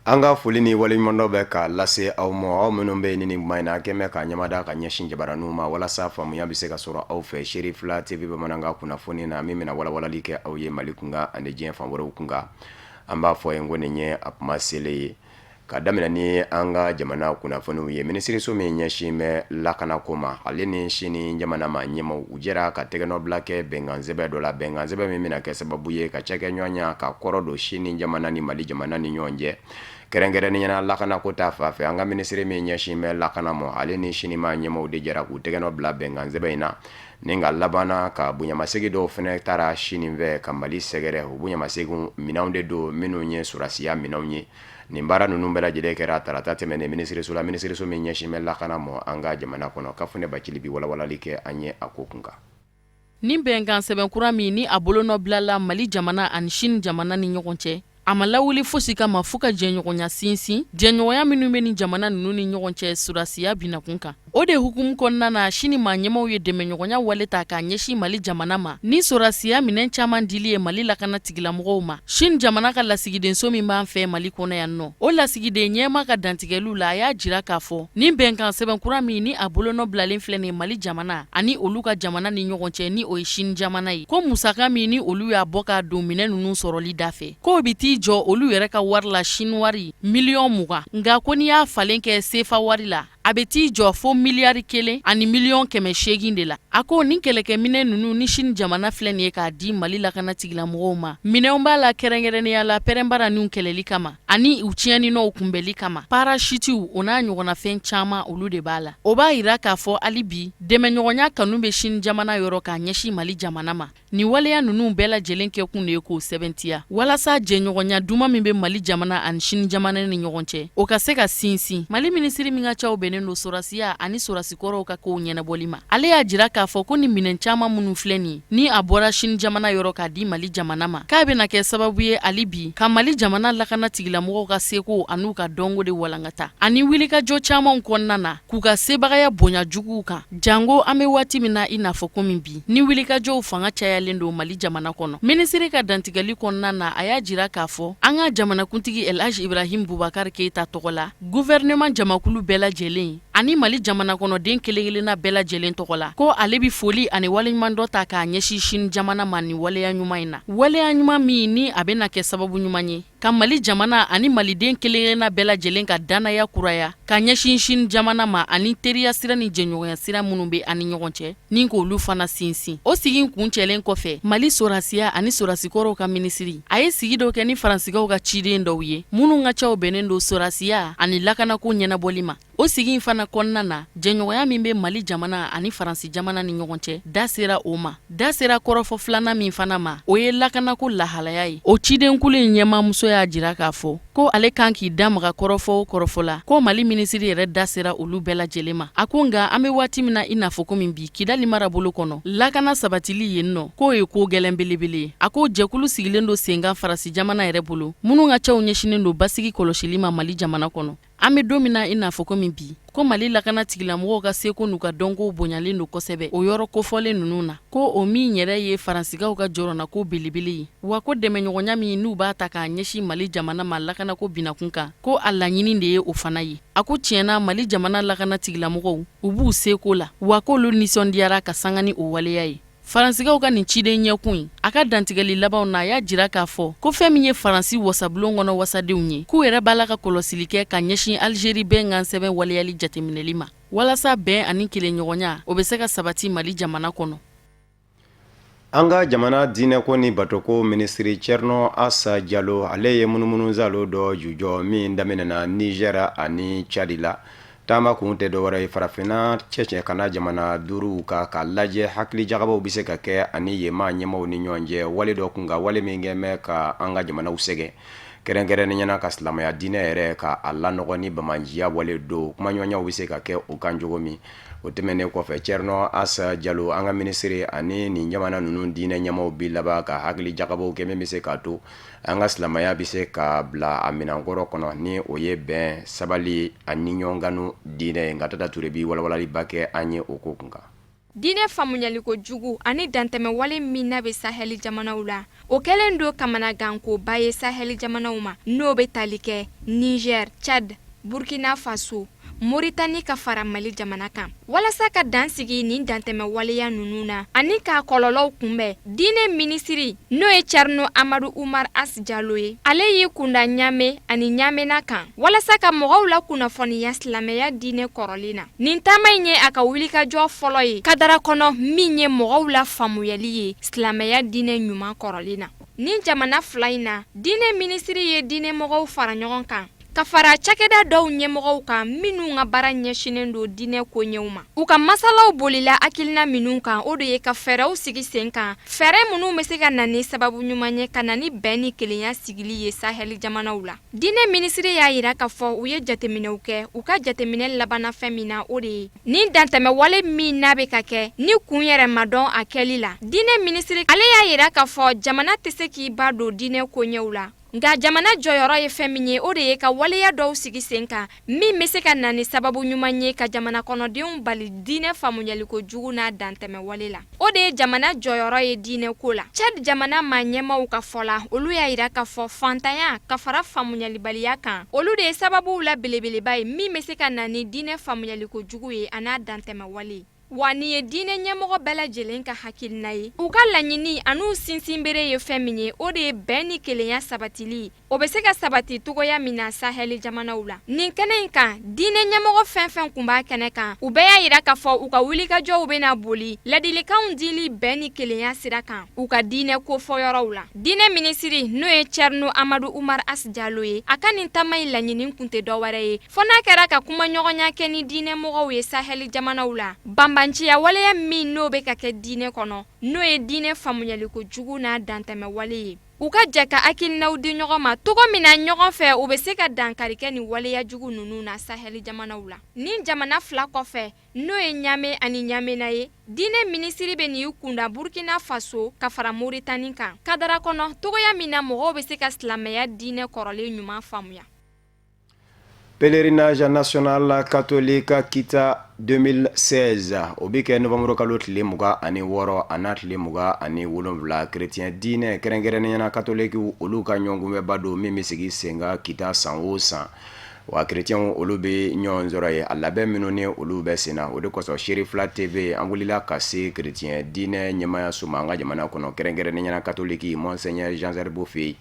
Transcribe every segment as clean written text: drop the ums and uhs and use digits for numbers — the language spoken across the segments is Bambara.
An ka foli ni waleɲumandɔn bɛ ka lase aw ma, aw minnu bɛ nin nin in na kɛmɛ ka ɲamada ka ɲɛsin jabaraninw ma, walasa faamuya bɛ se ka sɔrɔ aw fɛ Serifila TV bamanankan kunnafoni na, min bɛna walawalali kɛ aw ye Mali kunkan ani diɲɛ fan wɛrɛw kunkan. An b'a fɔ ye ko nin ye a kuma selen ye ka daminɛ ni an ka jamana kunnafoniw ye. Minisiriso min ɲɛsin bɛ lakanako ma, ale ni Sini jamana maa ɲɛmaaw, u jɛra ka tɛgɛnɔbila kɛ bɛnkansɛbɛn dɔ la, bɛnkansɛbɛn min bɛna kɛ sababu ye ka cakɛɲɔgɔnya ka kɔrɔ don Sini jamana ni Mali jamana ni ɲɔgɔn cɛ, kɛrɛnkɛrɛnnenya la lakanako ta fan fɛ. An ka minisiri min ɲɛsin bɛ lakana ma, ale ni Sini maa ɲɛmaaw de jɛra k'u tɛgɛnɔ bila bɛnkansɛbɛn in na, ni ka labanna ka bonyamasegin dɔw fana taara Sini fɛ ka Mali sɛgɛrɛ. O bonyamasegin minɛnw de don minnu ye sɔrɔdasiya minɛnw ye. Nin baara ninnu bɛɛ lajɛlen kɛra tarata tɛmɛnen minisiriso la, minisiriso min ɲɛsin bɛ lakana ma an ka jamana kɔnɔ. Kafunɛ Bacili bi walawalali kɛ an ye a ko kunkan. Nin bɛnkan sɛbɛn kura min ni a bolonɔ bilala Mali jamana ani Chine jamana ni ɲɔgɔn cɛ, a ma lawuli fosi kama fo ka jɛɲɔgɔnya sinsin, jɛɲɔgɔnya minnu bɛ nin jamana ninnu ni ɲɔgɔn cɛ sɔrɔdasiya binakun kan. O de hukumu kɔnɔna na, Chine maa ɲɛmaaw ye dɛmɛɲɔgɔnya wale ta k'a ɲɛsin Mali jamana ma ni sɔrɔdasiya minɛn caman dili ye Mali lakana tigilamɔgɔw ma. Chine jamana ka lasigidenso min b'an fɛ Mali kɔnɔ yan nɔ, o lasigiden ɲɛmaa ka dantigɛliw la, a y'a jira k'a fɔ nin bɛnkan sɛbɛn kura min ni a bolonɔ bilalen filɛ nin Mali jamana ani olu ka jamana ni ɲɔgɔn cɛ, ni o ye Chine jamana ye, ko musaka min ni olu y'a bɔ k'a don minɛn ninnu sɔrɔli da fɛ, k'o bɛ t'i jɔ olu yɛrɛ ka wari la Chine wari miliyɔn 20. Nka ko n'i y'a falen kɛ sefa wari la, a bɛ t'i jɔ fo miliyari 1 ni miliyɔn 800 de la. A ko nin kɛlɛkɛminɛn ninnu ni Chine jamana filɛ nin ye k'a di Mali lakana tigilamɔgɔw ma, minɛnw b'a la kɛrɛnkɛrɛnnenya la pɛrɛnbaraniw kɛlɛli kama ani u tiɲɛninɔw kunbɛli kama, parachutiw, o n'a ɲɔgɔnnafɛn caman, olu de b'a la. O b'a jira k'a fɔ hali bi dɛmɛɲɔgɔnya kanu bɛ Chine jamana yɔrɔ k'a ɲɛsin Mali jamana ma. Nin waleya ninnu bɛɛ lajɛlen kɛkun de ye k'o sɛbɛntiya walasa jɛɲɔgɔnya duman min bɛ Mali jamana ani Chine jamana ni ɲɔgɔn cɛ, o ka se ka sinsin. Mali minisiri min ka caw bɛnnen don sɔrɔdasiya ani sɔrɔdasikɔrɔw ka kow ɲɛnabɔli ma, ale y'a jira k'a fɔ ko nin minɛn caman minnu filɛ nin ni a bɔra Chine jamana yɔrɔ k'a di Mali jamana ma, k'a bɛna kɛ sababu ye hali bi ka Mali jamana lakana tigilamɔgɔw ka seko an'u ka dɔnko de walankata ani wulikajɔ camanw kɔnɔna na, k'u ka sebagaya bonya juguw kan, janko an bɛ waati min na i n'a fɔ komi bi ni wulikajɔw fanga cayalen don Mali jamana kɔnɔ. Minisiri ka dantigɛli kɔnɔna na, a y'a jira k'a fɔ an ka jamanakuntigi El Hadj Ibrahim Boubacar Keita tɔgɔ la, gouvernement jamakulu bɛɛ lajɛlen ani Mali jamana kɔnɔden kelen-kelenna bɛɛ lajɛlen tɔgɔ la, ko ale bɛ foli ani waleɲumandɔn ta k'a ɲɛsin Chine jamana ma nin waleya ɲuman in na, waleya ɲuman min ni a bɛna kɛ sababu ɲuman ye ka Mali jamana ani maliden kelen-kelenna bɛɛ lajɛlen ka dannaya kuraya ka ɲɛsin Chine jamana ma ani teriya sira ni jɛɲɔgɔnya sira minnu bɛ an ni ɲɔgɔn cɛ, ni k'olu fana sinsin. O sigi kuncɛlen kɔfɛ, Mali sɔrɔdasiya ani sɔrɔdasikɔrɔw ka minisiri, a ye sigi dɔ kɛ ni Faransikaw ka ciden dɔw ye minnu ka caw bɛnnen don sɔrɔdasiya ani lakanako ɲɛnabɔli ma. O sigi in fana kɔnɔna na, jɛɲɔgɔnya min bɛ Mali jamana ani Faransi jamana ni ɲɔgɔn cɛ, da sera o ma. Da sera kɔrɔfɔ filanan min fana ma, o ye lakanako lahalaya ye. O cidenkulu in ɲɛmaamuso y'a jira k'a fɔ ko ale kan k'i da maga kɔrɔfɔ o kɔrɔfɔ la, ko Mali minisiri yɛrɛ da sera olu bɛɛ lajɛlen ma. A ko nka an bɛ waati min na i n'a fɔ komi bi, Kidali marabolo kɔnɔ, lakana sabatili yen nɔ, k'o ye ko gɛlɛn belebele ye. A ko jɛkulu sigilen don senkan Faransi jamana yɛrɛ bolo, minnu ka cɛw ɲɛsinnen don basigi kɔlɔsili ma Mali jamana kɔnɔ. An bɛ don min na i n'a fɔ komi bi, ko Mali lakana tigilamɔgɔw ka seko n'u ka dɔnkow bonyalen don kosɛbɛ o yɔrɔ kofɔlen ninnu na, ko o min yɛrɛ ye Faransikaw ka jɔrɔnako belebele ye, wa ko dɛmɛɲɔgɔnya min n'u b'a ta k'a ɲɛsin Mali jamana ma lakanako binakun kan, ko a laɲini de ye o fana ye. A ko tiɲɛna Mali jamana lakana tigilamɔgɔw, u b'u seko la, wa k'olu nisɔndiyara ka sanga ni o waleya ye. Faransikaw ka nin ciden ɲɛkun in, a ka dantigɛli labanw na, a y'a jira k'a fɔ ko fɛn min ye Faransi wasabulon kɔnɔ wasadenw ye, k'u yɛrɛ b'a la ka kɔlɔsili kɛ ka ɲɛsin Alizeri bɛnkan sɛbɛn waleyali jateminɛli ma, walasa bɛn ani kelenɲɔgɔnya, o bɛ se ka sabati Mali jamana kɔnɔ. An ka jamana diinɛko ni batoko minisiri Cɛrinɔ Asa Jalo, ale ye munumunusalo dɔ jujɔ min daminɛna Nizɛri ani Cadi la. Taama kun tɛ dɔwɛrɛ ye farafinna cɛcɛ ka na jamana duuruw kan k'a lajɛ hakilijagabɔw bɛ se ka kɛ ani yen maa ɲɛmaaw ni ɲɔgɔn cɛ wale dɔ kun kan, wale min kɛ bɛ ka an ka jamanaw sɛgɛn, kɛrɛnkɛrɛnnenya na ka silamɛya diinɛ yɛrɛ ka a lanɔgɔ ni banbaanciya wale don. Kumaɲɔgɔnyaw bɛ se ka kɛ o kan cogo min. O tɛmɛnen kɔfɛ, Cɛrinɔ Asa Jalo, an ka minisiri, ani nin jamana ninnu diinɛ ɲɛmaaw bi laban ka hakilijagabɔw kɛ min bɛ se k'a to an ka silamɛya bɛ se ka bila a minɛnkɔrɔ kɔnɔ, ni o ye bɛn, sabali ani ɲɔgɔnkanu diinɛ ye. Nka Tata Ture bi walawalaliba kɛ an ye o ko kun kan. Diinɛ faamuyaliko jugu ani dantɛmɛwale min n'a bɛ sahɛli jamanaw la, o kɛlen don kamanagankoba ye sahɛli jamanaw ma, n'o bɛ tali kɛ Niger, Tchad, Burkina Faso, Moritani ka fara Mali jamana kan. Walasa ka dan sigi nin dantɛmɛ waleya ninnu na ani k'a kɔlɔlɔw kunbɛn, diinɛ minisiri n'o ye Thierno Amadou Oumar As Jalo ye, ale y'i kunda Ɲame ani Ɲamena kan walasa ka mɔgɔw lakunnafoniya silamɛya diinɛ kɔrɔlen na. Nin taama in ye a ka wulikajɔ fɔlɔ ye kadara kɔnɔ min ye mɔgɔw lafaamuyali ye silamɛya diinɛ ɲuman kɔrɔlen na. Nin jamana fila in na, diinɛ minisiri ye diinɛmɔgɔw fara ɲɔgɔn kan ka fara cakɛda dɔw ɲɛmɔgɔw kan minnu ka baara ɲɛsinnen don diinɛ koɲɛw ma. U ka masalaw bolila hakilina minnu kan, o de ye ka fɛɛrɛw sigi sen kan, fɛɛrɛ minnu bɛ se ka na ni sababu ɲuman ye ka na ni bɛn ni kelenya sigili ye sahɛli jamanaw la. Diinɛ minisiri y'a jira k'a fɔ u ye jateminɛw kɛ, u ka jateminɛ labanna fɛn min na, o de ye nin dantɛmɛwale min n'a bɛ ka kɛ ni kun yɛrɛ ma dɔn a kɛli la. Diinɛ minisiri ale y'a jira k'a fɔ jamana tɛ se k'i ba don diinɛ koɲɛw la. Nka jamana jɔyɔrɔ ye fɛn min ye, o de ye ka waleya dɔw sigi sen kan min bɛ se ka na ni sababu ɲuman ye ka jamana kɔnɔdenw bali diinɛ faamuyaliko jugu n'a dantɛmɛwale la. O de ye jamana jɔyɔrɔ ye diinɛ ko la. Tchad jamana maa ɲɛmaaw ka fɔ la, olu y'a jira k'a fɔ faantanya ka fara faamuyalibaliya kan, olu de ye sababuw la belebeleba ye min bɛ se ka na ni diinɛ faamuyaliko jugu ye an'a dantɛmɛwale. Wa nin ye diinɛ ɲɛmɔgɔ bɛɛ lajɛlen ka hakilina ye. U ka laɲini an'u sinsinbere ye fɛn min ye, o de ye bɛn ni kelenya sabatili. O bɛ se ka sabati cogoya min na sahɛli jamanaw la. Nin kɛnɛ in kan, diinɛ ɲɛmɔgɔ fɛn fɛn kun b'a kɛnɛ kan, u bɛɛ y'a jira k'a fɔ u ka wulikajɔw bɛna boli ladilikanw dili bɛn ni kelenya sira kan u ka diinɛ kofɔyɔrɔw la. Diinɛ minisiri n'o ye Thierno Amadou Oumar As Jalo ye, a ka nin taama in laɲini kun tɛ dɔwɛrɛ ye fo n'a kɛra ka kumaɲɔgɔnya kɛ ni diinɛmɔgɔw ye sahɛli jamanaw la, banbanciya waleya min n'o bɛ ka kɛ diinɛ kɔnɔ, n'o ye diinɛ faamuyaliko jugu n'a dantɛmɛwale ye. U ka jɛ ka hakilinaw di ɲɔgɔn ma cogo min na ɲɔgɔn fɛ u bɛ se ka dankari kɛ nin waleya jugu ninnu na sahɛli jamanaw la. Nin jamana fila kɔfɛ, n'o ye Ɲame ani Ɲamena ye, diinɛ minisiri bɛ n'i kunda Burkina Faso ka fara Moritani kan kadara kɔnɔ cogoya min na mɔgɔw bɛ se ka silamɛya diinɛ kɔrɔlen ɲuman faamuya. Pèlerinage national catholique Kita 2016, o bɛ kɛ novembre kalo tile 26 a n'a tile 27. Chrétien diinɛ, kɛrɛnkɛrɛnnenya na catholique, olu ka ɲɔgɔnkunbɛnba don min bɛ sigi sen kan Kita san o san. Wa chrétiens, olu bɛ ɲɔgɔn sɔrɔ yen. A labɛn minnu ni olu bɛ sen na, o de kosɔn Serifila TV, an wulila ka se chrétien diinɛ ɲɛmaayaso ma an ka jamana kɔnɔ, kɛrɛnkɛrɛnnenya na catholique Monseigneur Jean Zerbo fɛ yen.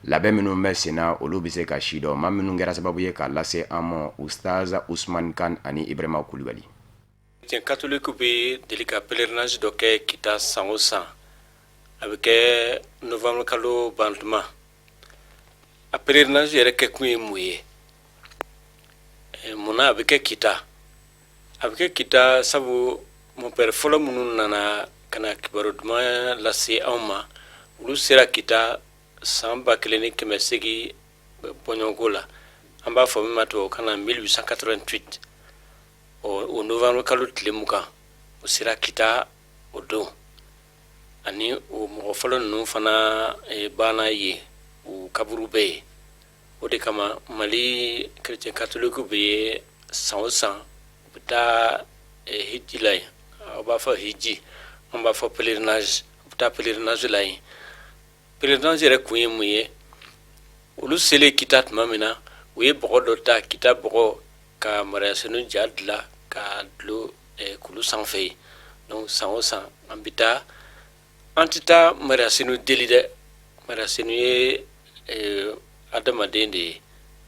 Labɛn minnu bɛ sen na, olu bɛ se ka si dɔn. Maa minnu kɛra sababu ye k'a lase an ma, Ustaz Usman Kan ani Ibrahima Kulubali. Chrétien catholique bɛ deli ka pèlerinage dɔ kɛ Kita san o san. A bɛ kɛ novembre kalo bantuma. A pèlerinage yɛrɛ kɛkun ye mun ye? Munna a bɛ kɛ Kita? A bɛ kɛ Kita sabu mɔnpɛrɛ fɔlɔ minnu nana ka na kibaru duman lase anw ma, olu sera Kita san 1800 bɔɲɔgɔnko la, an b'a fɔ min ma tubabukan na 1888. O novembre kalo tile 20, o sera Kita o don. Ani o mɔgɔ fɔlɔ ninnu fana banna yen, u kaburu bɛ yen. O de kama Mali chrétien catholique bɛ san o san u bɛ taa hiji la yen. Aw b'a fɔ hiji, an b'a fɔ pèlerinage. U bɛ taa pèlerinage la yen. Pèlerinage yɛrɛ kun ye mun ye? Olu selen Kita tuma min na, u ye bɔgɔ dɔ ta, Kita bɔgɔ, ka Mariya Senu ja dilan ka dulon kulu sanfɛ yen. Donc san o san an bɛ taa. An tɛ taa Mariya Senu deli dɛ. Mariya Senu ye adamaden de ye.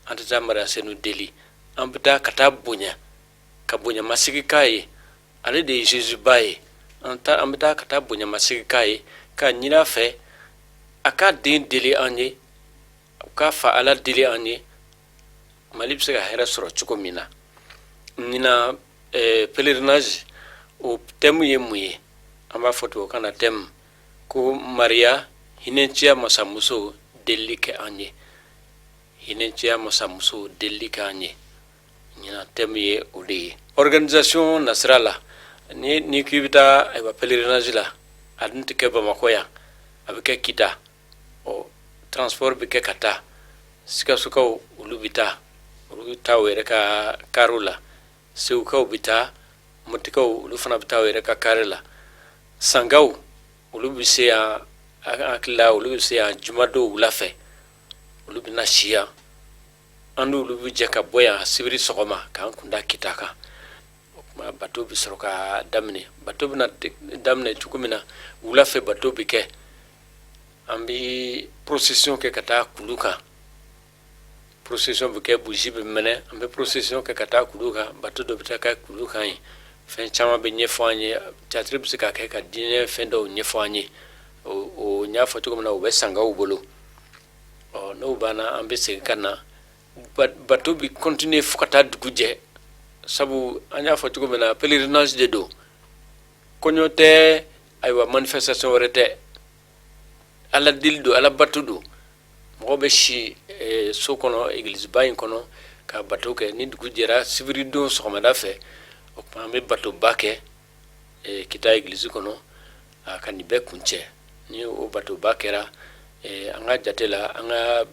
An tɛ taa Mariya Senu deli, an bɛ taa ka taa bonya, ka bonyamasegin k'a ye. Ale de ye Jésus ba ye. An bɛ taa ka taa bonyamasegin k'a ye, k'a ɲini a fɛ a k'a den deli an ye, a k'a fa Ala deli an ye, Mali bɛ se ka hɛrɛ sɔrɔ cogo min na. Ɲinan pèlerinage, o thème ye mun ye? An b'a fɔ tubabukan na thème ko Mariya hinɛnciya masamuso, delili kɛ an ye. Hinɛnciya masamuso, delili kɛ an ye. Ɲinan thème ye o de ye. Organisation nasira la, ni n'i k'i bɛ taa, ayiwa, pèlerinage la, a dun tɛ kɛ Bamakɔ yan, a bɛ kɛ Kita. Ɔ transport bɛ kɛ ka taa. Sikasokaw, olu bɛ taa, olu bɛ taa u yɛrɛ ka kariw la. Segukaw bɛ taa. Mɔtikaw, olu fana bɛ taa u yɛrɛ ka kari la. Sankaw, olu bɛ se yan, an hakili la, olu bɛ se yan jumadon wula fɛ. Olu bɛ na si yan. An n'olu bɛ jɛ ka bɔ yan sibiri sɔgɔma k'an kunda Kita kan. O tuma, bato bɛ sɔrɔ ka daminɛ. Bato bɛna daminɛ cogo min na, wula fɛ bato bɛ kɛ. An bɛ procession kɛ ka taa kulu kan. Procession bɛ kɛ, bougie bɛ mɛnɛ. An bɛ procession kɛ ka taa kulu kan. Bato dɔ bɛ taa kɛ kulu kan yen. Fɛn caman bɛ ɲɛfɔ an ye. Théâtre bɛ se ka kɛ ka diinɛ fɛn dɔw ɲɛfɔ an ye. O n y'a fɔ cogo min na, o bɛ sankaw bolo. Ɔ, n'o banna, an bɛ segin ka na. Bato bɛ continuer fo ka taa dugu jɛ, sabu an y'a fɔ cogo min na, pèlerinage de don, kɔɲɔ tɛ, ayiwa, manifestation wɛrɛ tɛ. Ala deli don, ala bato don. Mɔgɔ bɛ si so kɔnɔ, egiliziba in kɔnɔ, ka bato kɛ. Ni dugu jɛra, sibiridon sɔgɔmada fɛ, o tuma an bɛ batoba kɛ Kita egilizi kɔnɔ ka nin bɛɛ kuncɛ. Ni o batoba kɛra, an ka jate la, an ka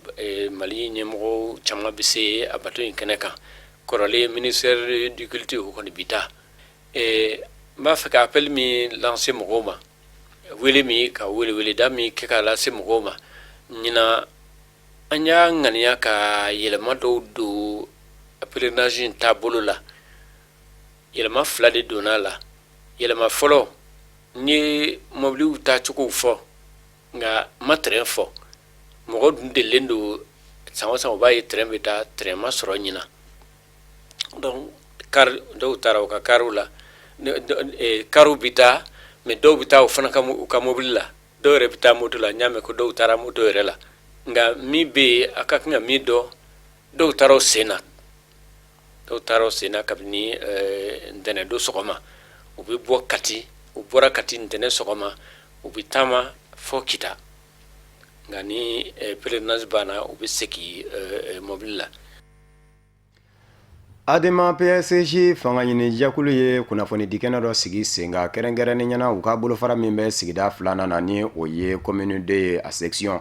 Mali ɲɛmɔgɔ caman bɛ se a bato in kɛnɛ kan. Kɔrɔlen, ministère du culte, o kɔni bi taa. N b'a fɛ ka appel min lancer mɔgɔw ma, wele min ka weleweleda min kɛ ka lase mɔgɔw ma, ɲinan an y'a ŋaniya ka yɛlɛma dɔw don pèlerinage in taabolo la. Yɛlɛma fila de donna a la. Yɛlɛma fɔlɔ, n ye mɔbiliw taacogow fɔ, nka n ma train fɔ. Mɔgɔ dun delilen don, san o san u b'a ye train bɛ taa. Train ma sɔrɔ ɲinan. Donc car, dɔw taara u ka kariw la. Kariw bɛ taa, mais dɔw bɛ taa u fana ka u ka mobili la. Dɔw yɛrɛ bɛ taa moto la. N y'a mɛn ko dɔw taara moto yɛrɛ la. Nka min bɛ yen, a ka kan ka min dɔn, dɔw taara u sen na. Dɔw taara u sen na kabini ntɛnɛndon sɔgɔma. U bɛ bɔ Kati, u bɔra Kati ntɛnɛn sɔgɔma, u bɛ taama fɔ Kita. Nka ni pèlerinage banna, u bɛ segin mobili la. Adema PASJ fanga ɲini jɛkulu ye kunnafonidikɛnɛ dɔ sigi sen kan, kɛrɛnkɛrɛnnenya na u ka bolofara min bɛ sigida filanan na, ni o ye commune 2 ye, a section,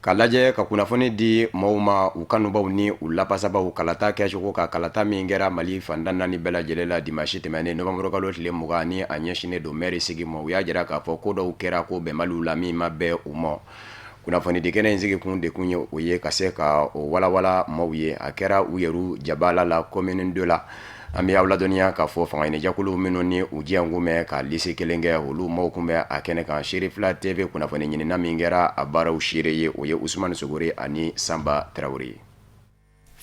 ka lajɛ ka kunnafoni di maaw ma, u kanubaw ni u lapasabaw, kalata kɛcogo ka kalata min kɛra Mali fan tan naani bɛɛ lajɛlen la dimanche tɛmɛnen, novembre kalo tile 20, ni a ɲɛsinnen don maire sigi ma. U y'a jira k'a fɔ ko dɔw kɛra ko bɛnbaliw la min ma bɛn u ma. Kunnafonidikɛnɛ in sigi kun de kun ye o ye, ka se ka o walawala maaw ye. A kɛra u yɛrɛ jabala la, commune 2 la. An bɛ aw ladɔnniya k'a fɔ fangaɲinijɛkulu minnu ni u jɛ kun bɛ ka liste kelen kɛ, olu maaw kun bɛ a kɛnɛ kan. Serifila TV kunnafoni ɲinina min kɛra a baaraw seere ye, o ye Usumani Sogore ani Sanba Tarawele ye.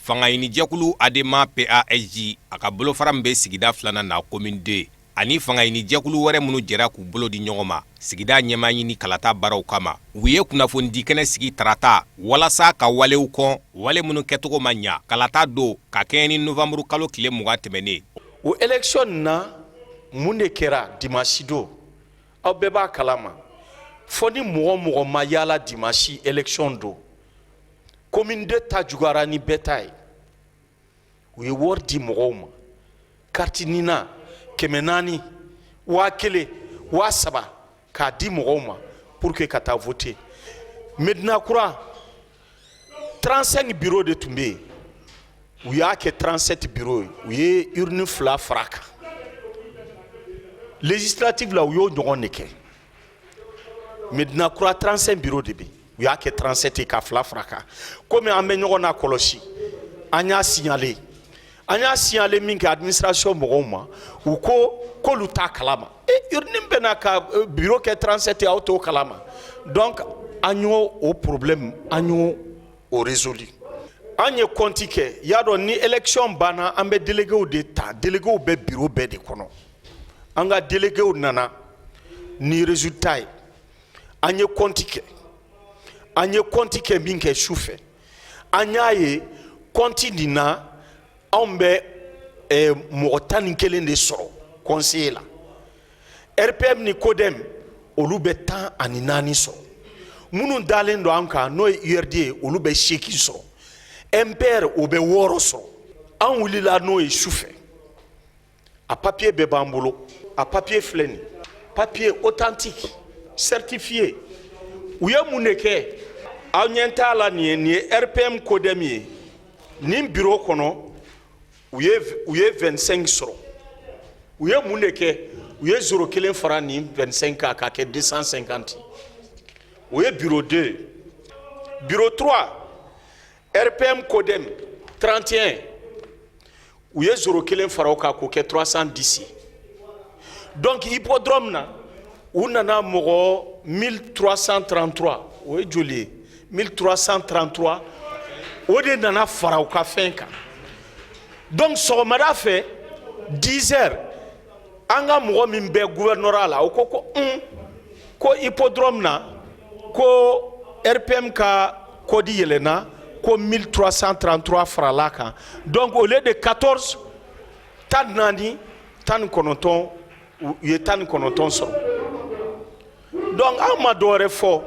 Fangaɲinijɛkulu Adema PASJ, a ka bolofara min bɛ sigida filanan na, commune 2, ani fangaɲinijɛkulu wɛrɛ minnu jɛra k'u bolo di ɲɔgɔn ma sigida ɲɛmaa ɲini kalata baaraw kama, u ye kunnafonidikɛnɛ sigi tarata walasa ka walew kɔn, wale minnu kɛcogo ma ɲa kalata don ka kɛɲɛ ni novanburu kalo tile 20 tɛmɛnen. O élection na, mun de kɛra dimanche don? Aw bɛɛ b'a kalama. Fɔ ni mɔgɔ mɔgɔ ma yaala dimanche élection don, commune 2 ta juguyara ni bɛɛ ta ye. U ye wari di mɔgɔw ma, carte NINA 400, 1000, 3000, k'a di mɔgɔw ma pour que ka taa voter. Medina Kura, 35 bureau de tun bɛ yen, u y'a kɛ 37 bureau ye, u ye urne fila fara a kan. Législative la, u y'o ɲɔgɔn de kɛ. Medina Kura, 35 bureau de bɛ, u y'a kɛ 37 ye ka fila fara kan. Komi an bɛ ɲɔgɔn na kɔlɔsi, an y'a signaler. An y'a signaler min kɛ administration mɔgɔw ma, u ko k'olu t'a kalama. E, urne bɛ na ka bureau kɛ 37 ye, aw t'o kalama? Donc an y'o o problème, an y'o o résolu. An ye compte kɛ. Y'a dɔn, ni élection banna, an bɛ déléguéw de ta. Déléguéw bɛ bureau bɛɛ de kɔnɔ. An ka déléguéw nana ni résultat ye. An ye compte kɛ. An ye compte kɛ min kɛ su fɛ, an y'a ye compte nin na, anw bɛ mɔgɔ 11 de sɔrɔ conseiller la. RPM ni CODEM, olu bɛ 14 sɔrɔ. Minnu dalen don an kan, n'o ye URD ye, olu bɛ 8 sɔrɔ. MPR, o bɛ 6 sɔrɔ. An wulila n'o ye su fɛ. A papier bɛɛ b'an bolo. A papier filɛ nin, papier authentique certifié. U ye mun de kɛ? Aw ɲɛ t'a la, nin ye, nin ye RPM CODEM ye. Nin bureau kɔnɔ, u ye 25 sɔrɔ. U ye mun de kɛ? U ye zéro kelen fara nin 25 kan k'a kɛ 250. O ye bureau 2. Bureau 3, RPM CODEM 31, u ye zéro kelen fara o kan k'o kɛ 310 ye. Donc hippodrome na, u nana mɔgɔ 1333. O ye joli ye? 1333, o de nana fara u ka fɛn kan. Donc sɔgɔmada fɛ 10 heures, an ka mɔgɔ min bɛ gouvernorat la, o ko ko un ko hippodrome na, ko RPM ka code yɛlɛnna, ko 1333 farala kan. Donc au lieu de 14, 14, 19, u ye 19 sɔrɔ. Donc an ma dɔwɛrɛ fɔ,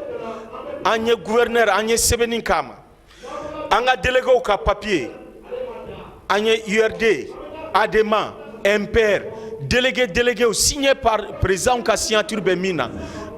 an ye gouverneur, an ye sɛbɛnni k'a ma, an ka déléguéw ka papier, an ye URD, ADEMA, MPR délégué, déléguéw signé par président ka signature bɛ min na,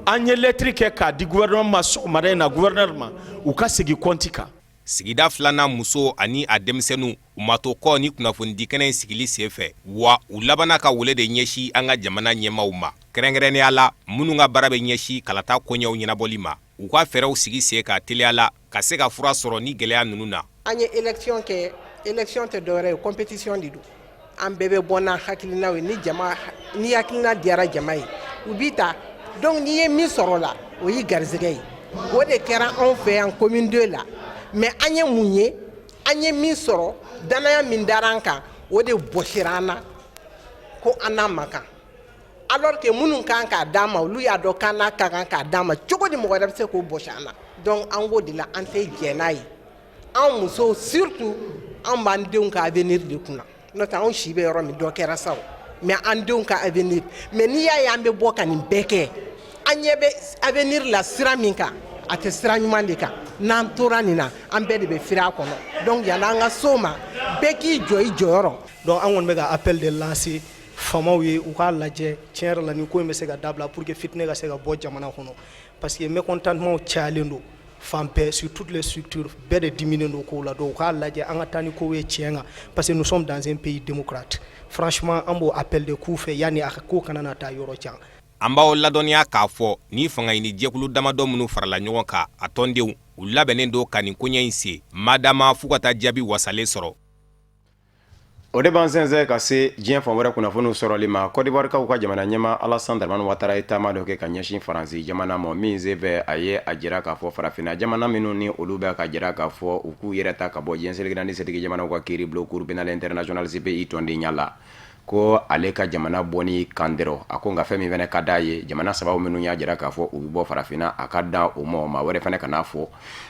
an ye lettre kɛ k'a di gouvernement ma sɔgɔmada in na, gouverneur ma, u ka segin compte kan. Sigida filanan muso ani a denmisɛnninw, u ma to kɔ ni kunnafonidikɛnɛ in sigili senfɛ wa. U labanna ka wele de ɲɛsin an ka jamana ɲɛmaw ma, kɛrɛnkɛrɛnnenya la minnu ka baara bɛ ɲɛsin kalata koɲɛw ɲɛnabɔli ma, u ka fɛɛrɛw sigi sen ka teliya la ka se ka fura sɔrɔ ni gɛlɛya ninnu na. An ye élection kɛ. Élection tɛ dɔwɛrɛ ye, compétition de don. An bɛɛ bɛ bɔ n'an hakilinaw ye. Ni jama ni hakilina diyara jama ye, u b'i ta. Donc n'i ye min sɔrɔ la, o y'i garisɛgɛ ye. O de kɛra anw fɛ yan commune 2 la. Mais an ye mun ye? An ye min sɔrɔ, danaya min dara an kan, o de bɔsira an na ko an n'a man kan, alors que minnu kan k'a d'an ma, olu y'a dɔn k'an n'a ka kan k'a d'an ma. Cogo di mɔgɔ wɛrɛ bɛ se k'o bɔsi an na? Donc an k'o de la, an tɛ jɛn n'a ye. An musow surtout, an b'an denw ka avenir de kunna. N'o tɛ, anw si bɛ yɔrɔ min, dɔ kɛra sa o, mais an denw ka avenir. Mais n'i y'a ye an bɛ bɔ ka nin bɛɛ kɛ, an ɲɛ bɛ avenir la sira min kan, a tɛ sira ɲuman de kan. N'an tora nin na, an bɛɛ de bɛ firi a kɔnɔ. Donc yan'an ka s'o ma, bɛɛ k'i jɔ i jɔyɔrɔ. Donc an kɔni bɛ ka appel de lancer faamaw ye, u k'a lajɛ tiɲɛ yɛrɛ la, nin ko in bɛ se ka dabila pour que fitinɛ ka se ka bɔ jamana kɔnɔ, parce que mécontentement cayalen don fan bɛɛ, sur toutes les structures, bɛɛ de diminen don kow la. Donc u k'a lajɛ, an ka taa ni kow ye tiɲɛ kan, parce que nous sommes dans un pays démocrate. Franchement, an b'o appel de k'u fɛ yanni a ka ko kana na taa yɔrɔ jan. An b'aw ladɔnniya k'a fɔ ni fanga ɲini jɛkulu damadɔ minnu farala ɲɔgɔn kan, a tɔndenw, u labɛnnen don ka nin koɲɛ in se madama f'u ka taa jaabi wasalen sɔrɔ. O de b'an sɛnsɛn ka se diɲɛ fan wɛrɛ kunnafoniw sɔrɔli ma. Kɔdiwarikaw ka jamana ɲɛma Alassane Dramane Ouattara ye taama dɔ kɛ ka ɲɛsin Faransi jamana ma, min senfɛ a ye a jira k'a fɔ farafinna jamana minnu ni olu bɛ ka jira k'a fɔ u k'u yɛrɛ ta ka bɔ diɲɛ seleke naani setigi jamanaw ka kiiri bulon Cour pénale internationale CPI tɔndenya la, ko ale ka jamana bɔni kan dɔrɔn. A ko nka fɛn min fana ka d'a ye, jamana saba minnu y'a jira k'a fɔ u bɛ bɔ farafinna, a ka dan o ma, maa wɛrɛ fana kan'a fɔ.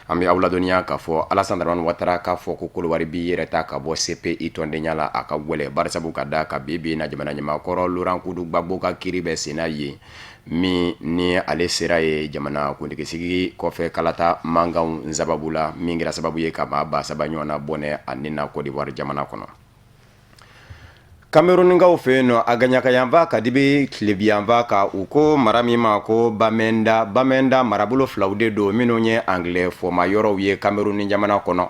An bɛ aw ladɔnniya k'a fɔ Alassane Dramane Ouattara k'a fɔ ko Kodowari b'i yɛrɛ ta ka bɔ CPI tɔndenya la, a ka gwɛlɛ barisabu ka da ka bi bi na jamana ɲɛmaakɔrɔ Laurent Gbagbo ka kiiri bɛ senna yen, min ni ale sera ye jamana kuntigisigi kɔfɛ kalata mankanw sababu la, min kɛra sababu ye ka maa 3000 ɲɔgɔn na bɔnɛ a ni na Côte d'Ivoire jamana kɔnɔ. Kamerunkaw fɛ yen nɔ, a gaɲakayanfa ka dibi tilebiyanfa ka u ko mara min ma ko Bamenda. Bamenda marabolo filaw de don minnu ye anglais fɔma yɔrɔw ye Kameruni jamana kɔnɔ.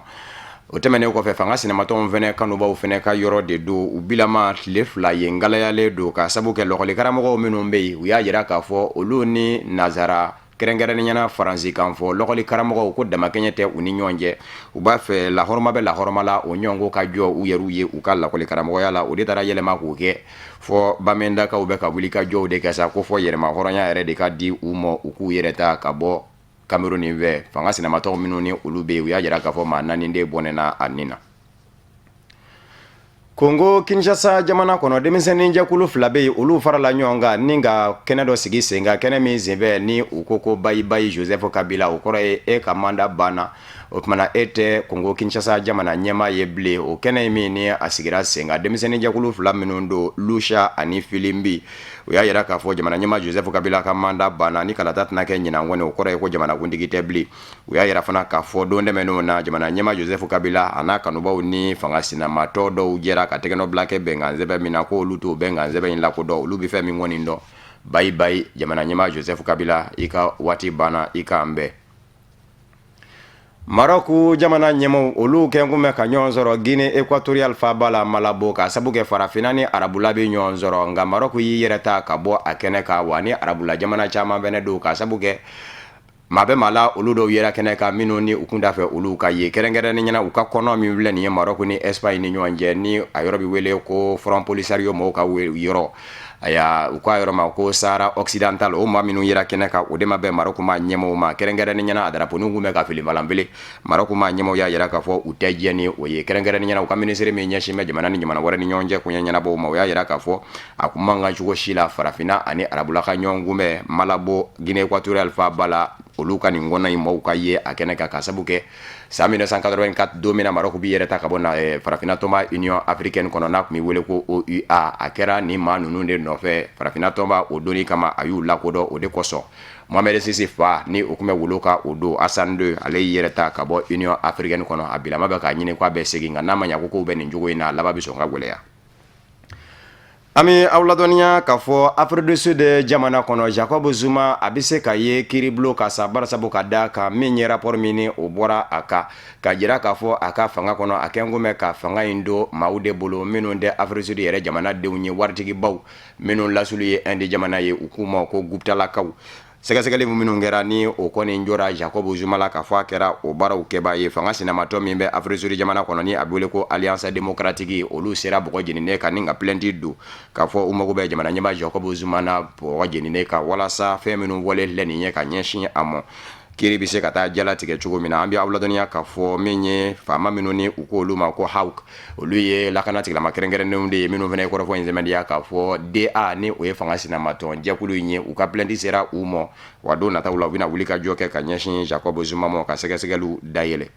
O tɛmɛnen kɔfɛ, fanga sinamatɔnw fɛnɛ kanubaw fɛnɛ ka yɔrɔ de don. U bilama tile 2 yen galayalen don ka sabu kɛ lɔkɔlikaramɔgɔw minnu bɛ yen, u y'a jira k'a fɔ olu ni nazara, kɛrɛnkɛrɛnnenya na faransikan fɔ lɔkɔli karamɔgɔw, ko damakɛɲɛ tɛ u ni ɲɔgɔn cɛ. U b'a fɛ lahɔrɔma bɛ lahɔrɔma la, o ɲɔgɔn ko ka jɔ u yɛrɛw ye u ka lakɔli karamɔgɔya la. O de taara yɛlɛma k'o kɛ fɔ Bamendakaw bɛ ka wuli ka jɔw de kɛ sa, ko fɔ yɛrɛma hɔrɔnya yɛrɛ de ka di u ma, u k'u yɛrɛ ta ka bɔ Cameroun fɛ. Fanga sinamatɔnw minnu ni olu bɛ yen, u y'a jira k'a fɔ maa 4 de bɔnɛna a ni na. Kongo Kinshasa jamana kɔnɔ, denmisɛnninjɛkulu fila bɛ yen, olu farala ɲɔgɔn kan ni ka kɛnɛ dɔ sigi sen kan, kɛnɛ min senfɛ ni u ko ko bye bye Joseph Kabila. O kɔrɔ ye e ka mandat banna, o tuma e tɛ Kongo Kinshasa jamana ɲɛmaa ye bilen. O kɛnɛ min ni a sigira sen kan, denmisɛnninjɛkulu fila minnu don, Lucha ani Filimbi, u y'a jira k'a fɔ jamana ɲɛmaa Joseph Kabila ka mandat banna, ni kalata tɛna kɛ ɲinan kɔni, o kɔrɔ ye ko jamanakuntigi tɛ bilen. U y'a yira fana k'a fɔ don tɛmɛnenw na, jamana ɲɛmaa Joseph Kabila a n'a kanubaw ni fanga sinamatɔ dɔw jɛra ka tɛgɛnɔbila kɛ bɛnkan sɛbɛn min na, ko olu t'o bɛnkan sɛbɛn in lakodɔn. Olu bɛ fɛn min kɔni dɔn, bye bye jamana ɲɛmaa Joseph Kabila, i ka waati banna, i k'an bɛn. Marɔku jamana ɲɛmaaw olu kɛn kun bɛ ka ɲɔgɔn sɔrɔ Guinée équatoriale faaba la Malabo ka sabu kɛ farafinna ni arabula bɛ ɲɔgɔn sɔrɔ, nka Marɔku y'i yɛrɛ ta ka bɔ a kɛnɛ kan, wa ni arabula jamana caman fɛnɛ don, ka sabu kɛ maa bɛ maa la olu dɔw yera kɛnɛ kan minnu ni u kun t'a fɛ olu ka ye, kɛrɛnkɛrɛnnen ɲɛna u ka kɔnɔ min filɛ nin ye Marɔku ni Espagne ni ɲɔgɔn cɛ, ni a yɔrɔ bɛ wele ko Front Polisario mɔgɔw ka yɔrɔ. Aya, u k'a yɔrɔ ma ko Sahara occidental. O maa minnu yera kɛnɛ kan, o de ma bɛn Marɔku maa ɲɛmaaw ma, kɛrɛnkɛrɛnnen ɲɛna a daraponin kun bɛ ka filifalanfili. Marɔku maa ɲɛmaaw y'a jira k'a fɔ u tɛ jɛn ni o ye, kɛrɛnkɛrɛnnen ɲɛna u ka minisiri min ɲɛsin bɛ jamana ni jamana wɛrɛ ni ɲɔgɔn cɛ koɲɛ ɲɛnabɔw ma, o y'a jira k'a fɔ a kun man kan cogo si la farafinna ani arabula ka ɲɔgɔn kunbɛn Malabo, Guinée équatoriale faaba la, olu ka nin kɔnɔ in maaw ka ye a kɛnɛ kan, ka sabu kɛ san 1984, don min na Marɔku b'i yɛrɛ ta ka bɔ farafinna tɔnba Union africaine kɔnɔ, n'a tun bɛ wele ko OUA, a kɛra nin maa ninnu de nɔfɛ. Farafinna tɔnba o donni kama, a y'u lakodɔn. O de kosɔn Mohamed VI fa ni o tun bɛ wolo kan o don, Hassan II, ale y'i yɛrɛ ta ka bɔ Union africaine kɔnɔ. A bilama bɛ k'a ɲini k'a bɛ segin, nka n'a ma ɲɛ ko kow bɛ nin cogo in na, a laban bɛ sɔn ka gɛlɛya. An bɛ aw ladɔnniya k'a fɔ Afrique du Sud jamana kɔnɔ, Jacob Zuma a bɛ se ka ye kiiribulon kan sa, barisabu ka da kan min ye rapport min ni o bɔra a kan ka jira k'a fɔ a ka fanga kɔnɔ, a kɛn kun bɛ ka fanga in don maaw de bolo minnu tɛ Afrique du Sud yɛrɛ jamanadenw ye, waritigibaw minnu lasulu ye Inde jamana ye, u k'u ma ko Guptalakaw. Sɛgɛsɛgɛli minnu kɛra ni o kɔni jɔra Jacob Zuma la k'a fɔ a kɛra o baaraw kɛbaa ye, fanga sinamatɔn min bɛ Afrique du Sud jamana kɔnɔ ni a bɛ wele ko Alliance démocratique, olu sera bɔgɔ jeninen kan ni ka plainte don k'a fɔ u mago bɛ jamana ɲɛmaa Jacob Zuma na bɔgɔ jeninen kan, walasa fɛn minnu wale filɛ nin ye ka ɲɛsin a ma, kiiri bɛ se ka taa jalatigɛ cogo min na. An bɛ aw ladɔnniya k'a fɔ min ye faama minnu ni u ko olu ma ko Hawks, olu ye lakana tigilama kɛrɛnkɛrɛnnenw de ye minnu fana ye kɔrɔfɔ in sɛmɛntiya k'a fɔ DA ni o ye fanga sinamatɔn jɛkulu in ye, u ka plainte sera u ma, wa don nataw la u bɛna wuli ka jɔ kɛ ka ɲɛsin Jacob Zuma ma ka sɛgɛsɛgɛliw dayɛlɛ.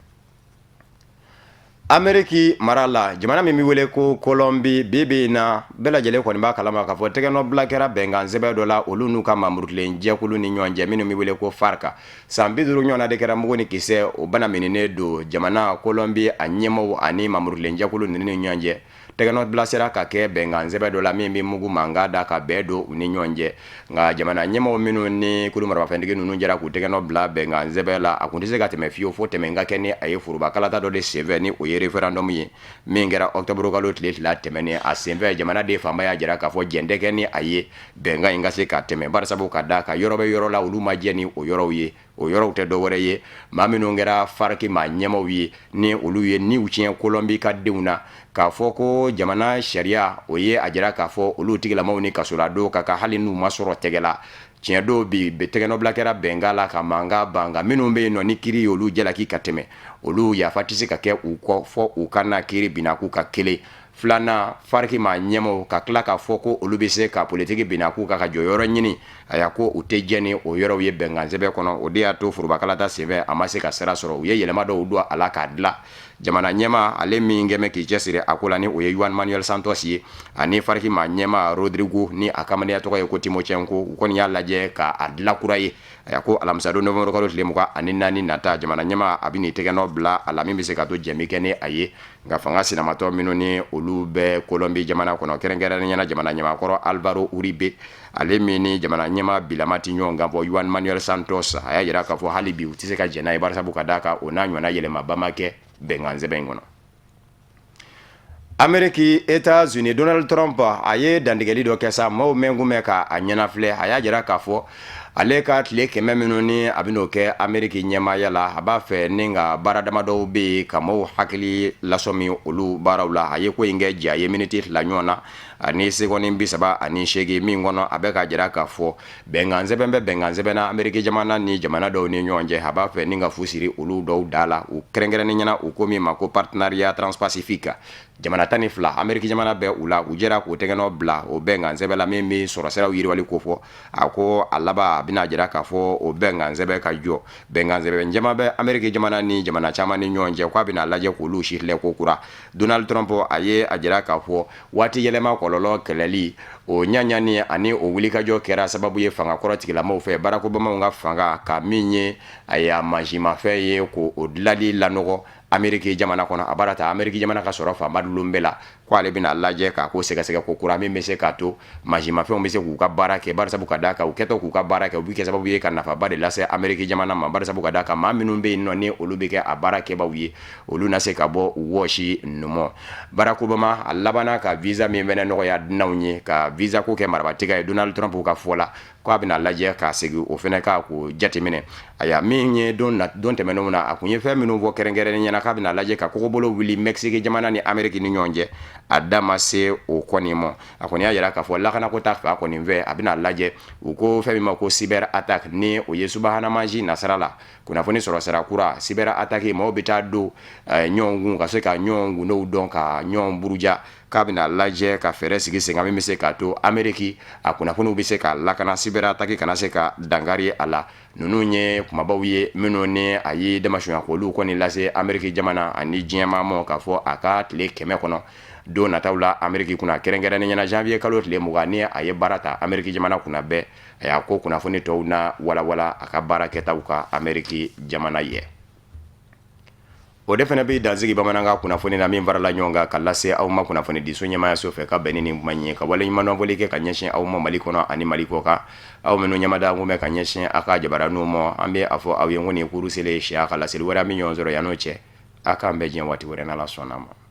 Ameriki mara la, jamana min bɛ wele ko Colombie, bi bi in na bɛɛ lajɛlen kɔni b'a kalama k'a fɔ tɛgɛnɔbila kɛra bɛnkan sɛbɛn dɔ la olu n'u ka mamurutilen jɛkulu ni ɲɔgɔn cɛ minnu bɛ wele ko FARC. San 50 ɲɔgɔnna de kɛra mugu ni kisɛ o bana mininen don jamana Colombie a ɲɛmaaw ani mamurutilen jɛkulu ninnu ni ɲɔgɔn cɛ. Tɛgɛnɔbila sera ka kɛ bɛnkan sɛbɛn dɔ la min bɛ mugu mankan da ka bɛn don u ni ɲɔgɔn cɛ. Nka jamana ɲɛmaaw minnu ni kulu marabafɛntigi ninnu jɛra k'u tɛgɛnɔ bila bɛnkan sɛbɛn la, a kun tɛ se ka tɛmɛ fiyewu fo tɛmɛ ka kɛ ni a ye foroba kalata dɔ de senfɛ, ni o ye référendum ye min kɛra octobre kalo tile 2 tɛmɛnen. A senfɛ jamanaden fanba y'a jira k'a fɔ jɛn tɛ kɛ ni a ye bɛnkan in ka se ka tɛmɛ, barisabu ka da kan yɔrɔ bɛ yɔrɔ la olu ma jɛn ni o yɔrɔw ye. O yɔrɔw tɛ dɔwɛrɛ ye maa minnu kɛra FARC maa ɲɛmaaw ye ni olu ye niw tiɲɛ Colombie ka denw na, k'a fɔ ko jamana sariya o ye a jira k'a fɔ olu tigilamaw ni kasoladon ka kan hali n'u ma sɔrɔ tɛgɛ la. Tiɲɛ don, bi tɛgɛnɔbila kɛra bɛnkan la ka mankan ban, nka minnu bɛ yen nɔ ni kiiri ye olu jalaki ka tɛmɛ, olu yafa tɛ se ka kɛ u kɔ fɔ u ka na kiiri binna k'u ka kelen filanan. FARC maa ɲɛmaaw ka tila k'a fɔ ko olu bɛ se ka politiki binna k'u ka jɔyɔrɔ ɲini, a y'a ko u tɛ jɛn ni o yɔrɔw ye bɛnkan sɛbɛn kɔnɔ. O de y'a to forobakalata senfɛ a ma se ka sira sɔrɔ. U ye yɛlɛma dɔw don a la k'a dilan. Jamana ɲɛmaa ale min kɛmɛ k'i cɛsiri a ko la, ni o ye Juan Manuel Santos ye, ani FARC maa ɲɛmaa Rodrigo ni a kamalenya tɔgɔ ye ko Timochenko, u kɔni y'a lajɛ k'a dilan kura ye. A ko alamisadon novembre kalo tile 24 nata, jamana ɲɛmaa a bɛ n'i tɛgɛnɔ bila a la min bɛ se ka to jɛn bɛ kɛ ni a ye. Nka fanga sinamatɔn minnu ni olu bɛ Colombie jamana kɔnɔ, kɛrɛnkɛrɛnnenya la jamana ɲɛmaakɔrɔ Alvaro Uribe, ale min ni jamana ɲɛmaa bilama tɛ ɲɔgɔn kan fɔ Juan Manuel Santos, a y'a jira k'a fɔ hali bi u tɛ se ka jɛn n'a ye, barisabu ka d'a kan o n'a ɲɔgɔnna yɛlɛmaba ma kɛ bɛnkan sɛbɛn in kɔnɔ. Ameriki Etats-Unis, Donald Trump a ye dantigɛli dɔ kɛ sa maaw mɛn kun bɛ ka a ɲɛnafilɛ. A y'a jira k'a fɔ ale ka tile 100 minnu ni a bɛn'o kɛ Ameriki ɲɛmaaya la, a b'a fɛ ni ka baara damadɔw bɛ yen ka maaw hakili lasɔmi olu baaraw la. A ye ko in kɛ ja ye miniti 2 ɲɔgɔn na ani seconde 38 min kɔnɔ, a bɛ k'a jira k'a fɔ bɛnkan sɛbɛn bɛ bɛnkan sɛbɛn na Ameriki jamana ni jamana dɔw ni ɲɔgɔn cɛ, a b'a fɛ ni ka fu siri olu dɔw da la, u kɛrɛnkɛrɛnnen ɲɛna u ko min ma ko partenariat transpacifique. Jamana 12, Ameriki jamana bɛ u la, u jɛra k'u tɛgɛnɔ bila o bɛnkan sɛbɛn la min bɛ sɔrɔsiraw yiriwali kofɔ. A ko a laban a bɛna jira k'a fɔ o bɛnkan sɛbɛn ka jɔ. Bɛnkan sɛbɛn caman bɛ Ameriki jamana ni jamana caman ni ɲɔgɔn cɛ, k'a bɛna lajɛ k'olu si filɛ ko kura. Donald Trump a ye a jira k'a fɔ waati yɛlɛma kɔlɔlɔ kɛlɛli o ɲaɲani ani o wulikajɔ kɛra sababu ye fanga kɔrɔ tigilamaw fɛ Barack Obama ka fanga ka min ye a ye a mansimafɛn ye k'o dilali lanɔgɔ Ameriki jamana kɔnɔ. A baara ta Ameriki jamana ka sɔrɔ fanba dulon bɛɛ la. Ko ale bɛna lajɛ k'a ko sɛgɛsɛgɛ ko kura min bɛ se k'a to mansinmafɛnw bɛ se k'u ka baara kɛ, barisabu ka d'a kan u kɛtɔ k'u ka baara kɛ, u bɛ kɛ sababu ye ka nafaba de lase Ameriki jamana ma, barisabu ka d'a kan maa minnu bɛ yen nɔ ni olu bɛ kɛ a baara kɛbaaw ye, olu na se ka bɔ u wɔsi numɔ. Barack Obama a labanna ka visa min fɛnɛ nɔgɔya dunanw ye, ka visa ko kɛ marabatigɛ ye, Donald Trump ka fɔ la, ko a bɛna lajɛ ka segin o fɛnɛ kan k'o jateminɛ. Aya, min ye don tɛmɛnenw na, a kun ye fɛn minnu fɔ kɛrɛnkɛrɛnnen ɲɛna k'a bɛna lajɛ ka kogobolo wuli Mexique jamana ni Ameriki ni ɲɔgɔn cɛ, a da ma se o kɔni ma. A kɔni y'a yira k'a fɔ lakanako ta fan kɔni fɛ, a bɛna lajɛ u ko fɛn min ma ko cyber attaque, ni o ye subahana mansin nasira la kunnafoni sɔrɔ sira kura cyber attaque, maaw bɛ taa don ɲɔgɔn kun ka se ka ɲɔgɔn gundow dɔn, ka ɲɔgɔn buruja, k'a bɛna lajɛ ka fɛɛrɛ sigi sen kan min bɛ se k'a to Ameriki a kunnafoniw bɛ se ka lakana, cyber attaque kana se ka dankari a la. Ninnu ye kumabaw ye minnu ni a ye damasunya k'olu kɔni lase Ameriki jamana ani diɲɛmaa ma, k'a fɔ a ka tile 100 kɔnɔ don nataw la Ameriki kunna, kɛrɛnkɛrɛnnen ɲɛna janvier kalo tile 20 ni a ye baara ta Ameriki jamana kunna bɛɛ. A y'a ko kunnafoni tɔw na walawala a ka baara kɛtaw kan Ameriki jamana ye. O de fana bɛ dansigi bamanankan kunnafoni na min farala ɲɔgɔn kan ka lase aw ma kunnafoni diso ɲɛmaayaso fɛ ka bɛn ni nin kuma ye, ka waleɲumandɔnfoli kɛ ka ɲɛsin aw ma Mali kɔnɔ ani Mali kɔ kan, aw minnu ɲɛmada kun bɛ ka ɲɛsin aw ka jabaraninw ma. An bɛ a fɔ aw ye ko nin kuru selen siya ka laseli wɛrɛ min ɲɔgɔn sɔrɔ yan n'o cɛ, aw k'an bɛn diɲɛ waati wɛrɛ n'Ala sɔnna a ma.